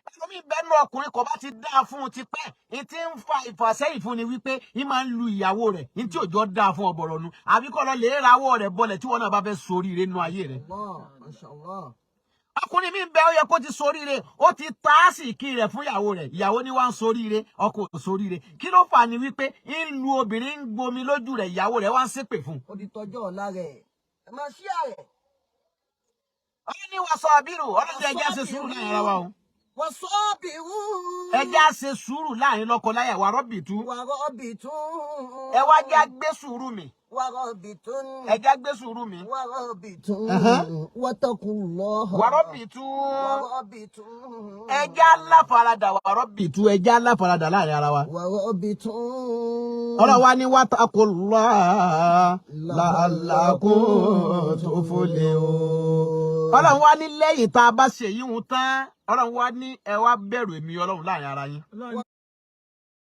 Ẹlòmíì bẹ́ẹ̀ náà, ọkùnrin kò bá ti dáa fún un tipẹ́. Ní tí ń fa ìfàsẹ́yìn fún ni wípé ń máa ń lu ìyàwó rẹ̀, ní tí òjò dáa fún ọbọ̀rọ̀ nu, àbí kọ́ lọ lè rawọ́ rẹ̀ bọlẹ̀ tí wọn náà bá fẹ́ soríire nínú ayé rẹ̀. Allah, mashallah. Ọkùnrin mi bẹ, ó yẹ kó ti soríire, ó ti ta á sì kí rẹ̀ fún ìyàwó rẹ̀. Ìyàwó ní wá ń soríire, ọkọ ò soríire. Kí ló fà ní wípé ń lu obìnrin, ń gbomi lójú rẹ̀, ìyàwó rẹ̀ wá ń ṣépè fún un. Ó ti tọjọ́ ọ̀la rẹ̀. Ẹ máa ṣí àrẹ̀. Ọlọ́ni wa sọ àbírù, ọlọ́ni ẹjẹ́ á ṣe sùúrù láàrin ara wa o. Wọ́n sọ́ọ̀bìrú. Ẹjẹ́ á ṣe sùúrù láàrin lọ́kọ láyà wa rọ́bì tú. Wà rọ́bì tún. Ẹ wá jẹ́ á gbé sùúrù mi. Wà rọ́bì tún. Ẹ jẹ́ á gbé sùúrù mi. Wà rọ́bì tún. Wattaqullah. Wà rọ́bì tú. Wà rọ́bì tún. Ẹ jẹ́ á láfaradà, wà rọ́bì tú, ẹ jẹ́ á láfaradà láàrin ara wa. Wà rọ́bì tún. Ọlọ́wà ní wattaqullah la'allakum tuflihun. Ọlọ́run wá ní lẹ́yìn tá a bá ṣe yíhun tán, Ọlọ́run wá ní ẹ wá bẹ̀rù èmi Ọlọ́run láàrin ara yín.